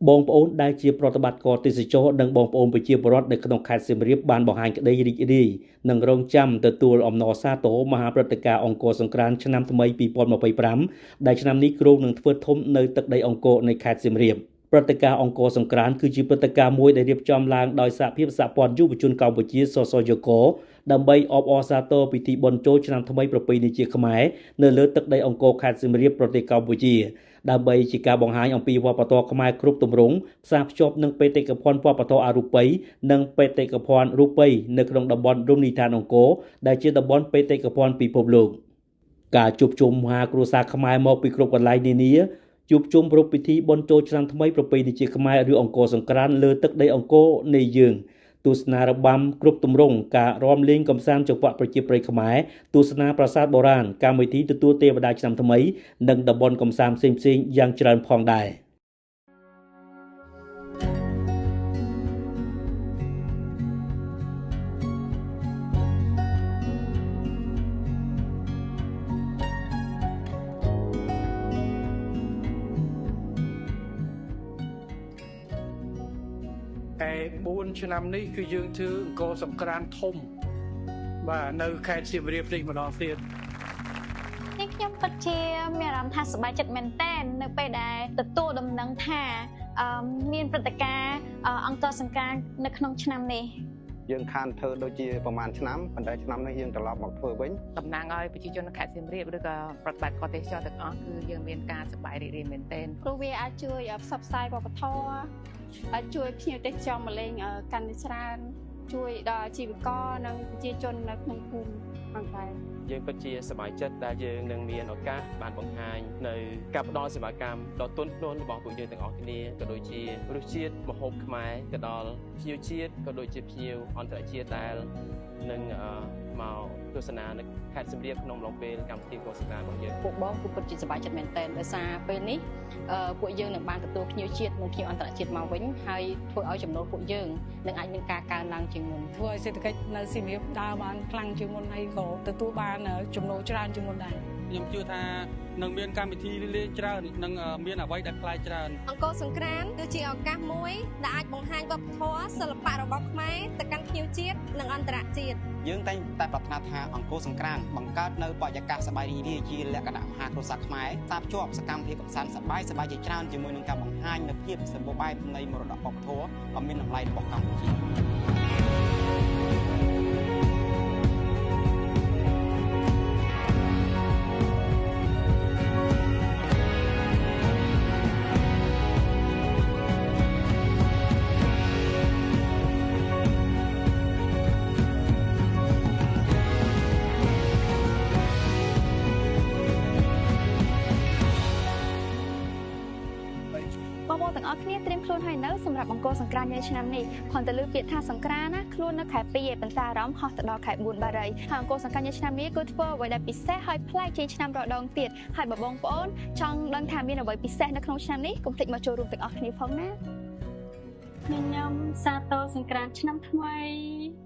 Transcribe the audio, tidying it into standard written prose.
បងប្អូនដែលជាប្រតិបត្តិការទេសចរនិងបងប្អូនប្រជាពលរដ្ឋនៅក្នុងខេត្តសៀមរាបបានបង្ហាញក្តីរីករាយនិងរងចាំទទួលអំណរសាទរមហាព្រឹត្តិការណ៍អង្គរសង្ក្រាន្តឆ្នាំថ្មី2025ដែលឆ្នាំនេះគ្រោងនឹងធ្វើធំនៅទឹកដីអង្គរនៃខេត្តសៀមរាបព្រឹត្តិការណ៍អង្គរសង្ក្រាន្តគឺជាព្រឹត្តិការណ៍មួយដែលរៀបចំឡើងដោយសហភាពសហព័ន្ធយុវជនកម្ពុជាសសយកដើម្បីអបអរសាទរពិធីបុណ្យចូលឆ្នាំថ្មីប្រពៃណីជាខ្មែរនៅលើទឹកដីអង្គរខេត្តសៀមរាបប្រទេសកម្ពុជាដើម្បីជាការបង្ហាញអំពីវប្បធម៌ខ្មែរគ្រប់ទម្រង់ផ្សារភ្ជាប់នឹងបេតិកភណ្ឌវប្បធម៌អរូបីនិងបេតិកភណ្ឌរូបីនៅក្នុងតំបន់រមណីយដ្ឋានអង្គរដែលជាតំបន់បេតិកភណ្ឌពិភពលោកការជួបជុំមហាគ្រួសារខ្មែរមកពីគ្រប់កន្លែងនានាជួបជុំប្រារព្ធពិធីបុណ្យចូលឆ្នាំថ្មីប្រពៃណីជាខ្មែរឬអង្គរសង្ក្រាន្តលើទឹកដីអង្គរនៃយើងទស្សនារបាំគ្រប់ទម្រង់ការរាំលេងកម្សាន្តចង្វាក់ប្រជាប្រិយខ្មែរទស្សនាប្រាសាទបុរាណកម្មវិធីទទួលទេវតាឆ្នាំថ្មីនិងតំបន់កម្សាន្តផ្សេងៗយ៉ាងច្រើនផងដែរ 4ឆ្នាំនេះគឺយើងធ្វើអង្គរសង្ក្រាន្តធំបាទនៅខេត្តសៀមរាបនេះម្ដងទៀតនេះខ្ញុំពិតជាមានអារម្មណ៍ថាសប្បាយចិត្តមែនទែននៅពេលដែលទទួលដំណឹងថាមានព្រឹត្តិការណ៍អង្គរសង្ក្រាន្តនៅក្នុងឆ្នាំនេះយើងខានធ្វើដូចជាប្រហែលឆ្នាំប៉ុន្តែឆ្នាំនេះយើងត្រឡប់មកធ្វើវិញតំណាងឲ្យប្រជាជនខេត្តសៀមរាបឬក៏ប្រតិបត្តិការទេសចរទាំងអស់គឺយើងមានការសប្បាយរីករាយមែនទែនព្រោះវាអាចជួយផ្សព្វផ្សាយវប្បធម៌អាចជួយភ្ញៀវទេសចរមកលេងកាន់តែច្រើនជួយដល់អាជីវករនិងប្រជាជននៅក្នុងភូមិផងដែរយើងពិតជាសប្បាយចិត្តដែលយើងនឹងមានឱកាសបានបង្ហាញនៅការផ្ដល់សេវាកម្មដ៏ទន់ភ្លន់របស់ពួកយើងទាំងអស់គ្នាក៏ដូចជារសជាតិម្ហូបខ្មែរក៏ដល់ភ្ញៀវជាតិក៏ដូចជាភ្ញៀវអន្តរជាតិដែលនឹងមកទស្សនានៅខេត្តសៀមរាបក្នុងអំឡុងពេលកម្មវិធីអង្គរសង្ក្រាន្តរបស់យើងពួកបងគឺពិតជាសប្បាយចិត្តមែនទែនដោយសារពេលនេះពួកយើងនឹងបានទទួលភ្ញៀវជាតិនិងភ្ញៀវអន្តរជាតិមកវិញហើយធ្វើឲ្យចំណូលពួកយើងនឹងអាចមានការកើនឡើងជាងមុនធ្វើឲ្យសេដ្ឋកិច្ចនៅសៀមរាបដើរបានខ្លាំងជាងមុនហើយក៏ទទួលបានចំណូលច្រើនជាងមុនដែរខ្ញុំជឿថានឹងមានកម្មវិធីលេងច្រើននឹងមានអ្វីដែលប្លែកច្រើនអង្គរសង្ក្រាន្តគឺជាឱកាសមួយដែលអាចបង្ហាញវប្បធម៌សិល្បៈរបស់ខ្មែរទៅកាន់ភ្ញៀវជាតិនិងអន្តរជាតិយើងតែងតែប្រាថ្នាថាអង្គរសង្ក្រាន្តបង្កើតនៅបរិយាកាសសប្បាយរីករាយជាលក្ខណៈមហាគ្រួសារខ្មែរតាមភ្ជាប់សកម្មភាពកម្សាន្តសប្បាយសប្បាយជាច្រើនជាមួយនឹងការបង្ហាញនូវភាពសម្បូរបែបនៃមរតកវប្បធម៌ដ៏មានតម្លៃរបស់កម្ពុជា សម្រាប់អង្គរសង្ក្រាន្តនៅឆ្នាំនេះគ្រាន់តែលើពាក្យថាសង្ក្រាន្តណាខ្លួននៅខែ2ឯប៉ុន្តែអារម្មណ៍ហោះទៅដល់ខែ4បារីហើយអង្គរសង្ក្រាន្តនៅឆ្នាំនេះគឺធ្វើអ្វីដែលពិសេសហើយប្លែកជាងឆ្នាំរដងទៀតហើយបើបងប្អូនចង់ដឹងថាមានអ្វីពិសេសនៅក្នុងឆ្នាំនេះកុំភ្លេចមកចូលរួមទាំងអស់គ្នាផងណាញញឹមសាទរសង្ក្រាន្តឆ្នាំថ្មី